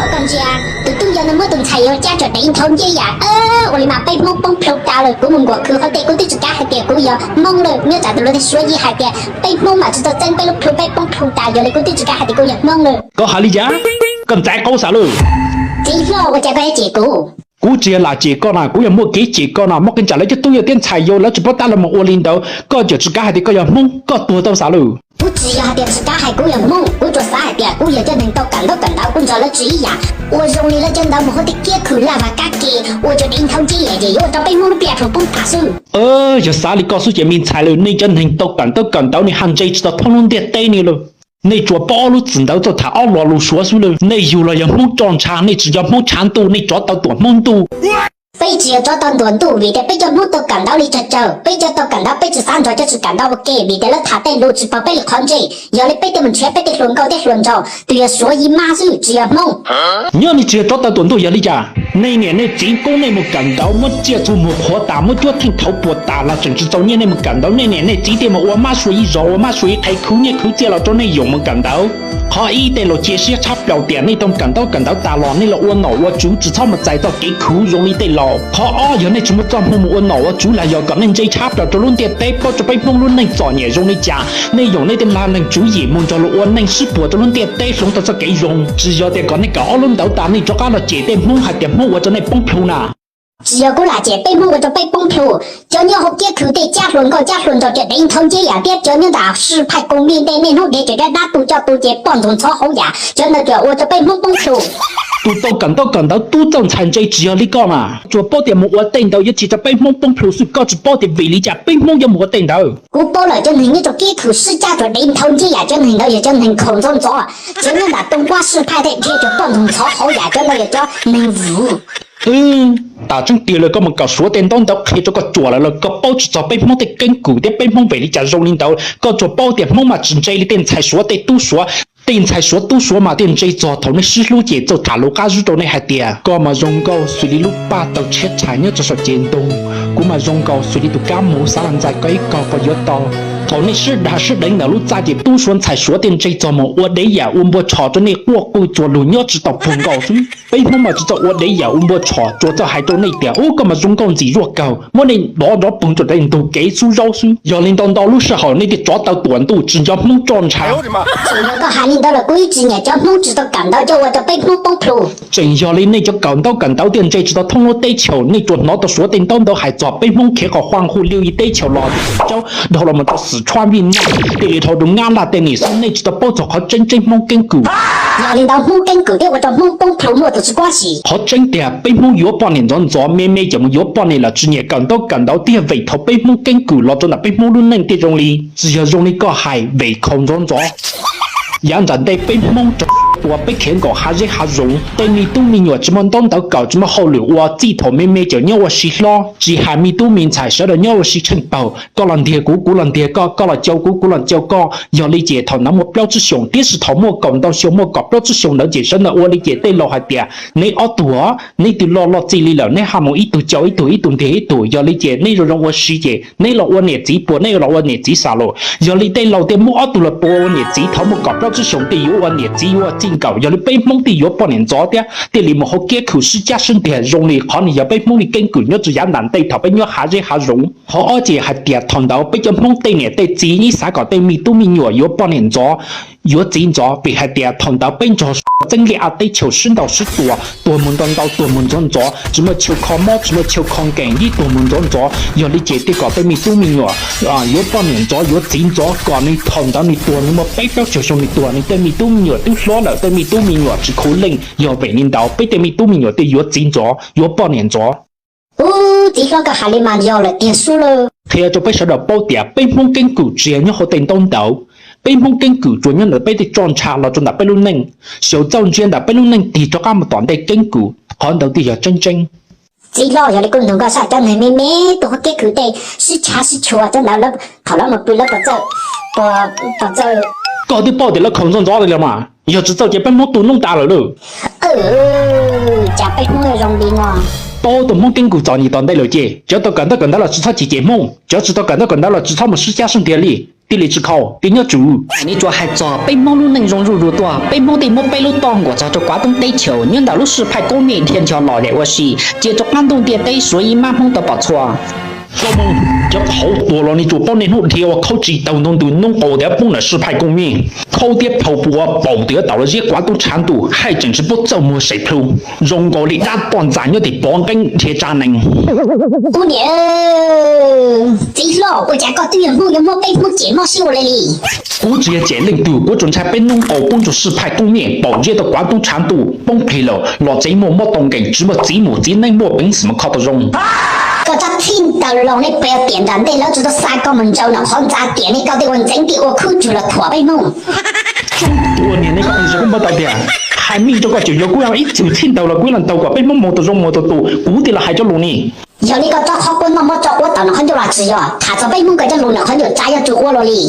Koj ntsia, tus tub yau no muab tus ntxhais yau cab tsam dev nthau ncej yam. Ua li mas peb Hmoob poob plhu tas lawm. Kuv mus nkuam khwv qhov twg kuv twb tsis kav hais tias kuv yog Hmoob lawm, nyob tsam tus hluas ntawd suav yig hais tias peb Hmoob mas tsis tau txeeb peb lub plhu, peb poob plhu tas, yog li kuv twb tsis kav hais tias kuv yog Hmoob lawm. Koj hais li cas? Koj ntxaiv qau xav lawm. Txiv hlob, ua cas koj yuav cem kuv? Kuv tsis yog lam cem koj na, kuv yog muaj kev cem koj na, muaj qee tsam lawv cov tub yau thiab ntxhais yau lawv tsis paub tab lawv mus ua li ntawd, koj tseem tsis kav hais tias koj yog Hmoob, koj tuag tau xav lawm. Kuv tsis yog hais tias tsis kav hais kuv yog Hmoob, kuv tsuas xav hais tias kuv yog cov neeg tau kawm ntaub kawm ntawv, kuv nrog lawv tsis ib yam. Ua zoo li lawv cov ntawd mus hu tej kiab khwm laj vas kab ke, ua cov dev nthau ncej yam ces yuav ua rau peb Hmoob lub pia rhuv poob tas xwb. Yog xav li koj xwb ces me ntxhais lawm, nej cov neeg tau kawm ntaub kawm ntawv nej haj ntse tsis tau thoob lub ntiaj teb ni lawm. Nej tsuas paub ob lub txwm ntawd txog tham ob lo lus Suav xwb lawm. Nej yug los yog Hmoob roj ntsha, nej tsis yog Hmoob tshav ntuj, nej tsov tau tuam Hmoob ntuj. Peb tsis yog tsov tau tuam ntuj vim tias peb cov Hmoob tau kawm ntaub li tsawg tsawg, peb cov tau kawm ntaub peb tsis xav nrog cov tsis kawm ntaub ua ke vim tias lawv tham tej lus tsis paub peb li qhov ntsej. Yog li peb thiaj mus nrhiav peb tej hluas nkauj thiab hluas nraug, tus yog Suav yig mab xwb tsis yog Hmoob. Nyob nej tsis yog tsov tau tuam ntuj yog li cas? Nej niam nej txiv pub nej mus kawm ntaub, muab tsiaj txhu muag qhuav tas, muab cuab theej thauv puas tas los tseem tsis txaus nyiaj nej mus kawm ntaub, nej niam nej txiv thiaj mus ua mab Suav ib zos, ua mab Suav ib qhe khwv nyiaj khwv txiaj los rau nej yoom mus kawm ntaub. Qhov ib, tej laus cia siab tshab plaws tias nej tau kawm ntaub kawm ntawv tas los nej los ua nom ua tswv tsis txhob mus txais txoj kev khwv zoo li tej laus. Qhov ob, yog nej tsis muaj txoj hmoo mus ua nom ua tswv los yog kom nej ntse tshab plaws rau lub ntiaj teb paub rau peb Hmoob lub neej txom nyem zoo li cas, nej yoom nej tej lag neeg tswv yim mus nrog luag ua neej sib puas rau lub ntiaj teb hloov tau txoj kev zoo. Tsis yog tias kom nej kawm ob lub ntawd tas nej rov qab los cem tej Hmoob hais tias Hmoob ua rau nej poob plhu na. Tsis yog kuv lam cem peb Hmoob ua rau peb poob plhu. Cov nyob hauv kiab khwv tej cab hluas nkauj cab hluas nraug cov dev nthau ncej yam thiab cov nyob ntawm sij phaj koom li ntej niaj hnub dev cov dab dab tu coj tu ces poj ntxoog ntxhov hauv yam, cov ntawd tsuas ua rau peb Hmoob poob plhu. Tus tau kawm ntaub kawm ntawv tub txawj ntxhais ntse tsis yog li koj na, tsuas paub tias mus ua tej ntawd yuav tsis rau peb Hmoob poob plhu xwb, koj tsis paub tias vim li cas peb Hmoob yuav mus ua tej ntawd. Kuv paub lawm, cov neeg nyob rau kiab khwv sib cab rau dev nthau ncej yam, cov neeg ntawd yog cov neeg khaum ntxov ntxov, cov nyob ntawm tooj kuab sij phaj tej dhia cov poj ntxoog ntxhov hauv yam, cov ntawd yog cov neeg vwm. Tam tseeb tiag lawm, koj mus kawm Suav tej ntaub ntawv qhia rau koj tsuas lawm los koj paub tsis txog peb Hmoob tej keeb kwm thiab peb Hmoob vim li cas zoo li ntawd. Koj tsuas paub tias Hmoob mas tsis ntse li tej ntxhais Suav tej tub Suav. Tej ntxhais Suav tub Suav mas thiaj ntse txog thaum nej sib hlub ces txawj tham lus qab zib rau nej hais tias koj mas zoo nkauj xws li lub paj taug tshiab tshais nyob rau saum cev ntoo, kuv mas zoo nkauj xws li tus kab muv xav los ntxais koj ib kaug puas yuav tau. Thaum nej sib dag sib deev ntawm lub txaj ces tub Suav ntxhais Suav thiaj ntse txog mus ua dev yam ua npua tsho rau nej quaj quj tsuas lug nyob tsis tau puag nkaus xwb. Peb Hmoob mas tsis txawj ua dev yam ua npua tsho, tsuas txawj hais rau nej tias ub koj mas zoo nkauj ntxim zuaj kawg, muab nej dov nrov pw rau tej ntug kev xub zaub xwb. Yog li ntau ntau lub sij hawm nej thiaj tsov tau tuam ntuj tsis nco Hmoob roj ntsha. Tseem yog koj hais li ntawd los kuv ib tsis nyiam cov Hmoob tsis tau kawm ntawv coj ua rau peb Hmoob poob plhu. Tseem yog li nej cov kawm ntaub kawm ntawv thiaj ntse tsis tau thoob lub teb chaws, nej tsuas hnov tau Suav tej ntaub ntawv hais txog peb Hmoob khiav qhov Huaj Hu Liu teb chaws los, dhau los mus rau Xwm Tshuaj Vij Nam, thiaj li dhau rau Nyab Laj tej niam xwb, nej tsis tau paub txog qhov tseeb tseeb Hmoob keeb kwm. Yog li ntawd Hmoob keeb kwm thiaj ua rau Hmoob poob plhu muaj tus tsis paub sim. Qhov tseeb tiag peb Hmoob yuav poj niam ntxov ntxov, me me ces mus yuav poj niam los tsis nyiam kawm ntaub kawm ntawv, thiaj vim thaum peb Hmoob keeb kwm los rau ntawm peb Hmoob lub neej thiaj zoo li. Tsis yog zoo li koj hais vim khaum ntxov ntxov. Yav nram ntej peb Hmoob raug tua, peb khiav nkaum hav zeb hav zoov, tej me tub me nyuam tsis muaj ntaub ntawv kawm, tsis muaj hauj lwm ua, txij thaum me me ces nyob ua si hlob. Tsis hais me tub me ntxhais sawv daws nyob ua si tsheej paug, koj los ntiag kuv, kuv los ntiag koj, koj los caum kuv, kuv los caum koj. Yog li ces thaum ntawd muaj plaub tsib xyoos, tiam sis thaum muaj kaum ntau xyoo, muaj kaum plaub tsib xyoos ntawd ces sawv daws ua li ces tej laus hais tias neb ob tug, neb twb loj loj txij li lawm, neb ho mus ib tug caum ib tug, ib tug ntiag ib tug. Yog li ces neb zoo zoo ua si ces neb los ua niam txiv puas, neb los ua niam txiv xav los. Yog li tej laus thiaj muab ob tug los puas ua niam txiv, thaum muaj kaum plaub tsib xyoos thiaj yuav ua niam txiv yuav ua txij nkawm. Yog li peb Hmoob thiaj yuav poj niam ntxov thiab thiaj li mus hauv kiab khwm sib cab sib ntiag. Zoo li qhov no yog peb Hmoob li keeb kwm nyob rau yav nram ntej thaum peb nyob hav zeb hav zoov. Qhov ob ces hais tias thaum ntawd peb cov Hmoob tej niam tej txiv yeej xav kom tej me tub me nyuam yuav poj niam ntxov, yuav txiv ntxov, vim hais tias thaum ntawd peb nrog txeeb liaj a teb chaws sib ntaus sib tua, tuag mus ntau ntau, tuag mus ntxov ntxov, tsis muaj chaw kho mob, tsis muaj chaw kho nkees, yeej tuag mus ntxov ntxov. Yog li ces thiaj kom tej me tub me nyuam yuav poj niam ntxov, yuav txiv ntxov, kom nws thaum ntawd nws tuag nws muaj peb plaub caug xyoo nws tuag, nws tej me tub me nyuam twb hlob lawm, tej me tub me nyuam tsis khuv leej. Yog vim li ntawd peb tej me tub me nyuam thiaj yuav txiv ntxov, yuav poj niam ntxov. Ub, txiv hlob, koj hais li mas yog lawm tiag sub lawm. Qhia rau peb sawv daws paub tias peb Hmoob keeb kwm tsis yog nyob hauv tej ntaub ntawv, peb Hmoob keeb kwm tsuas nyob ntawm peb tej roj ntsha los rau ntawm peb lub neej. Xyaum txauj ntsia ntawm peb lub neej tig rov qab mus tom ntej keeb kwm, qhov ntawd thiaj yog tseeb tseeb. Txiv hlob, yog li kuv nug koj saib, cov neeg me me tus hauv kiab khwv tej sib tshav sib tshua cov ntawd, thaum lawv mus pw lawv puas txawj, puas txawj? Koj twb paub tias lawv khaus ntxov ntxov li los mas, yog tsis txawj ces peb Hmoob tu noob tas lawm lauj. Cas peb Hmoob zoo li no? Paub tus Hmoob keeb kwm txom nyem tom ntej lawm ces cov tau kawm ntaub kawm ntawv los tsis txhob cem cem Hmoob, cov tsis tau kawm ntaub kawm ntawv los tsis txhob mus sib cab sib ntiag li. Tiag li tsis khaus, tiag nyob tsum. Nej tsuas hais txog peb Hmoob lub neej zoo zuj zus tuaj, peb Hmoob tej muab peb lub toj nkuam txog rau kuav toob teb chaws nyob ntawm lub sij hawm kob mej dhia ncho los zem ua si, cia rau qab ntuj ntiaj teb suav ib mab Hmoob tau pom txhua. Koj mus cov qhauv tuag los nej tsuas paub nej hnub dhia ua khaub tsis taug ntau ntws noob qaus tias poob ntawm sij hawm kob mej, khaub thiab phaus puas paum tias yuav tawm los ziab kuav toob tshav ntuj, haj tseem tsis paub txawj muag seem plhu, zoo nkaus li dab toj ntxas nyob tim pov nqeeb dhia tsa nees. Ub niam, txiv hlob, ua cas koj twb yog Hmoob yuav muab peb Hmoob cem mob siab ua luaj li? Kuv tsis yog cem leej twg, kuv tsuas ntshai peb noob qaus poob rau sij hawm kob mej, paum ziab tau kuav toob tshav ntuj, poob plig lawm los tsev muaj mob tau nkees, tsis muaj txiv mus txiv neeb muaj peev xwm mus kho tau zoo. Koj txhob txhij taws los, nej peb tiam nram ntej lawv tsis tau xa koj mus ntsaws nram qhov ntxa tiam, nej koj tej ua ntxeev tiam ua khuj tsug los thuam peb Hmoob. Ua niam, nej koj qhia kuv paub tau tias hais meej rau koj, tseem yog kuv ib txwm txhij taws los kuv lam taug kom peb Hmoob mus tau zoo mus tau tus, kuv thiaj los hais cov lus ni. Yog li koj tso qhov quav noj mov tso quav tawm nram qhov ncauj los tsis yog tham txog peb Hmoob koj cov lus nram qhov ncauj tsa yog tsuas ua luaj li.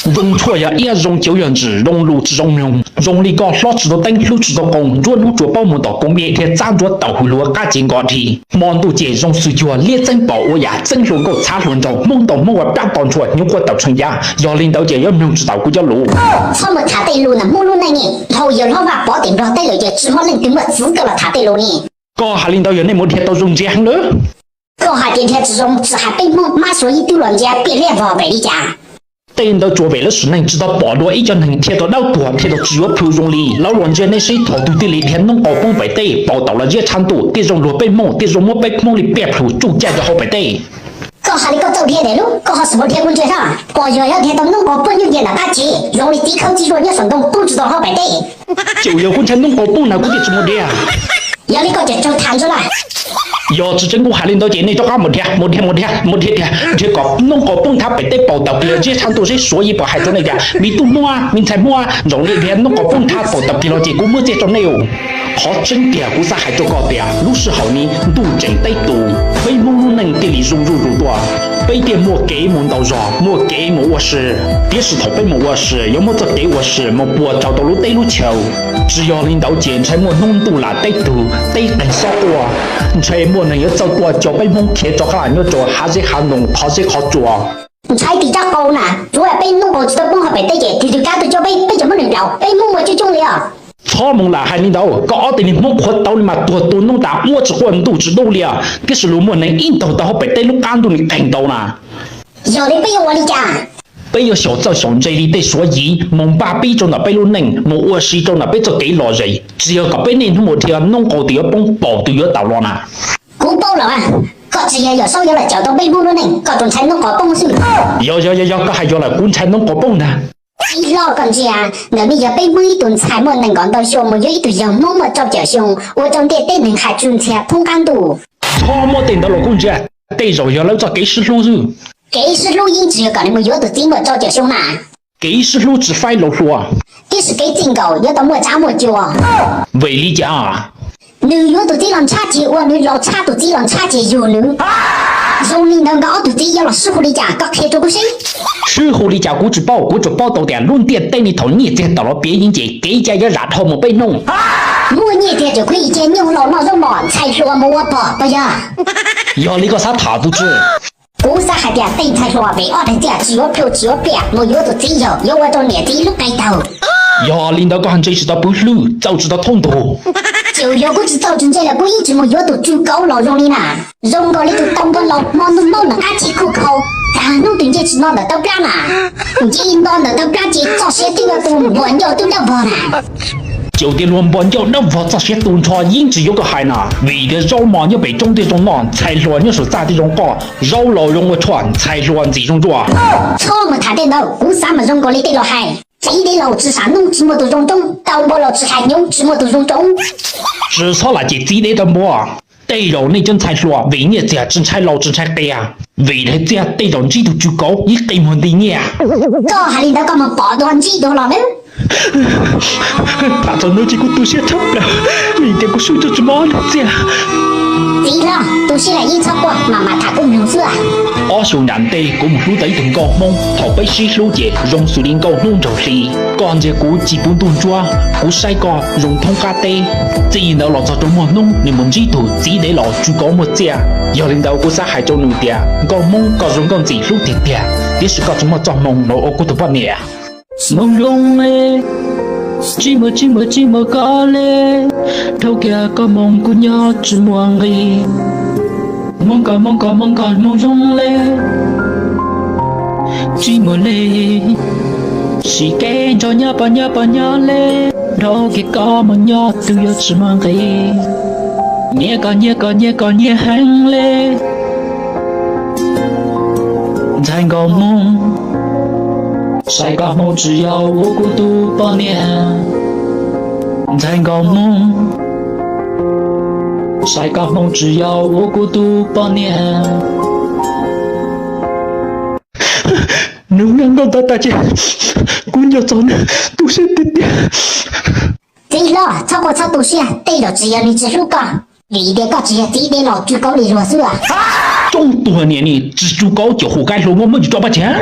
Zoo tshuaj yog iab, zoo cauv yog ntsws, zoo lus tsis zoo mloog. Zoo li koj hlob tsis tau teeb, hlub tsis tau qoo, nruab hnub tsuas paub mus tom kob mej dhia txab ntsuav taum hwm luag qab cev nkos dhi. Hmo ntuj ces zoo xws cuag liab txeeb pom ua yam txeeb hluas nkauj txhav hluas nraug, Hmoob ntaus Hmoob ua plab to ntshua, hnyuv quaj taum tsheej yaj. Yog li ntawd ces yuav mloog tsis taus kuv cov lus. Txhob mus tham tej lus ntawm Hmoob lub neej, dhau yawg hlob Vaj Pov tim Nplog teb lawm ces tsis muaj leej twg muaj txwv koj los tham tej lus ni. Koj hais li ntawd yog nej mus dhia tau zoo ntsia heev lawm. Koj hais tias dhia tsis zoo, tsis hais peb Hmoob mab suav ib tug los ntsia piaj liab vog pem li cas. Tej ntawd tsuas vim lawv sim neej tsis tau pom dua ib co neeg dhia tau dawb tuag, dhia tau tsis yuav plhu zoo li lawv los ntsia nej seb thaum twg thiaj li dhia noob qaus poob pem teb, paum taum los ziab tshav ntuj, thiaj zoo luag peb Hmoob, thiaj zoo muab peb Hmoob li piaj plhu tsuj caij rau hauv pem teb. Koj hais li koj txawj dhia ntawm lub, koj ho sim mus dhia kuv ntsia seb puas yog, yog dhia tau noob qaus poob nyuj cia ntawm qab tsev zoo li txiv khaub txiv zuag nyob saum ntoo poob tsis tau hauv pem teb. Ces yog kuv ntshai noob qaus poob na kuv thiaj tsis mus dhia. Yog li koj tseem tsaug tham ntag lauj. Yog tsis tseeb kuv hais li ntawd ces nej rov qab mus dhia, mus dhia, mus dhia, mus dhia, dhia, dhia kom noob qaus poob thab pem teb paum taum plig los ziab tshav ntuj seb suav yeej puas hais rau nej tias me tub Hmoob, me ntxhais Hmoob, zoo li dhia noob qaus poob thab paum taum plig los ces kuv muab txiaj rau nej os. Qhov tseeb tiag kuv xav hais rau koj tias lub sij hawm no ntuj tseem teb tus, peb Hmoob lub neej thiaj li zoo zuj zus tuaj. Peb thiaj muaj kev mus ntaus zog, muaj kev mus ua si. Tiam sis thaum peb mus ua si yuav muab txoj kev ua si mus puas tsaus rau lub teb lub chaw. Tsis yog li ntawd ces ntshai muaj hnub ntuj lam teb tug, teb qeeg xob quaj, ntshai muaj neeg yuav txawj tuaj coj peb Hmoob khiav rov qab los nyob rau hav zeb hav ntoo, qhov zeb qhov tsua. Ntshai tim rab qau na, tsuav peb noob qaus tsis tau poob hauv pem teb ces tus twg kav tuaj coj peb, peb cov Hmoob neeg laus, peb Hmoob muaj coob coob li os. Txhob mus lam hais li ntawd, koj ob tug niag Hmoob qhuav tauv li mas tuag tu noob tas ua tsis quaj ntuj tsis dub li os, tiam sis luag muaj neeg ib ntaug tau hauv pem teb lub qab ntuj ni qeeg ntau na. Yog li peb yuav ua li cas? Peb yuav xyaum txawj xyaum ntse li tej suav yiv mus npaj pib rau ntawm peb lub neej, mus ua si rau ntawm peb txoj kev lom zem, tsis yog kom peb niaj hnub mus dhia noob qaus tus yuav poob paum tus yuav taum los na. Kuv paub lawm, koj tsis yog Yawm Saub yuav los cawm tau peb Hmoob lub neej, koj tsuas ntshai noob qaus poob xwb. Yog, yog, yog, yog koj hais yog lawm, kuv ntshai noob qaus poob ntag. Txiv hlob, koj ntsia, ntawm no yog peb Hmoob ib tug ntxhais muaj nees nkaum ntau xyoo mus yuav ib tug yawg Hmoob muaj rau caum xyoo, ua rau ntiaj teb neeg hais tsw ntxhias phoob qab ntuj. Txhob muab tej ntawd los kuv ntsia, tej zaum yog lawv txoj kev sib hlub xwb. Kev sib hlub yeej tsis yog kom nws mus yuav tus txiv muaj rau caum xyoo na. Kev sib hlub tsis faib laus hluas, tiam sis kev txij nkaus yuav tau muaj tsab muaj cua. Vim li cas? Nws yuav tus txiv los ntshab ces ua nws laus tshab, tus txiv los ntshab ces yug nws. Zoo li ntawd nkawd ob tug txiv yuav los sib hu li cas, koj qhia rau kuv seb. Sib hu li cas kuv tsis paub, kuv tsuas paub tau tias lub ntiaj teb no thaum nyiaj txiag tawm los piav yeeb ces kev cai yuav zam dhau mus peb hnub. Muaj nyiaj txiag tseem khwv ib ce nyuj laus noj zaub mov, ntxhais hluas mus ua pog puas yog? Yog li koj xav tham tus twg? Kuv xav hais tias tej ntxhais hluas vim ob daig txiaj tsis yuav plhu tsis yuav piaj, mus yuav tus txiv yawg yuav ua rau niam txiv lub qe taug. Yog li ntawd koj ntse tsis tau pw hlwb, txaus tsis tau thaub ntug. Txawm yog kuv tsis txaus tsis ntse los kuv yeej tsis mus yuav tus tsw kauv laus zoo li na. Zoo nkaus li tus tau npua laus hmo ntuj maub ntawm qab tsis khuj khau, tag hnub twb nce tsis no ntawm taub plab na. Nce no ntawm taub plab ces txoj sia twb yuav tu, npua ncauj twb dawb vog na. Txawm tias luag npua ncauj dawb vog txoj sia tu nrho yeej tsis yuav koj hais na, vim tias zaub mov nyob pem roob twb zoo noj, ntxhais hluas nyob saum txaj twb zoo qoj, zaub laus zoo ua tshuaj, ntxhais hluas ntxim zoo nruas. Txhob mus tham tej ntawd, kuv xav mas zoo nkaus li tej laus hais, txiv dev laus tsis sam nub tsis muaj tus zoo roob, tau npua laus tsis hais hnyuv tsis muaj tus zoo roob. Tsis txhob lam cem txiv dev tau npua. Tej zaum nej cov ntxhais hluas vim nyiaj txiag tsis ntshai laus tsis ntshai qias, vim daim txiaj tej zaum ntsib tus tsw kauv ib qi muag nti nyiaj. Koj hais li ntawd koj mus pom dua ntsib dua los nawb. Tham txog ntawd ces kuv tu siab tshaj plaws, vim tias kuv swb tau tsis muaj ob daim txiaj. Txiv hlob, tu siab lawm yeej txhob quaj, mam mam tham kuv mloog xwb. Ob xyoos nram ntej kuv mus hlub tau ib tug nkauj Hmoob, thaum peb sib hlub ces zoo xws li nkauj hnub nraug hli. Koj ntsia kuv ci puv ntuj ntsuab, kuv saib koj zoo thoob qab teb. Txij ntawd los txog rau muaj hnub nws mus ntsib tus txiv dev los tsw kauv muaj txiaj. Yog li ntawd kuv xav hais rau nws tias nkauj Hmoob koj zoo nkauj ntxim hlub tiag tiag, tiam sis koj tsis muaj txoj hmoo los ua kuv tus poj niam. Hmoo zoo le, tsis muaj tsis muaj tsis muaj koj le, dhau kiag koj hmoo kuv nyob tsis muaj nqis. Hmoo koj hmoo koj hmoo koj hmoo zoo le, tsis muaj le, sim kev nrog nyob poj nyob poj nyob le, dhau kiag koj hmoo nyob twb yuav tsis muaj nqis. Nyiam koj nyiam koj nyiam koj nyiam heev le, ntxhais nkauj Hmoob, saib koj hmoo tsis yog ua kuv tus poj niam. Ntxhais nkauj Hmoob, saib koj hmoo tsis yog ua kuv tus poj niam. Nws ua nkauj ntawd tas ces kuv nco txog nws tu siab tiag tiag. Txiv hlob, txhob quaj txhob tu siab, tej zaum tsis yog nws tsis hlub koj, vim tias koj tsis yog txiv dev los tsw kauv li luag xwb. Tsoo tuag niam ni, tsis tsw kauv ces hu qaib hlua muab muab tsis tso paj tsev.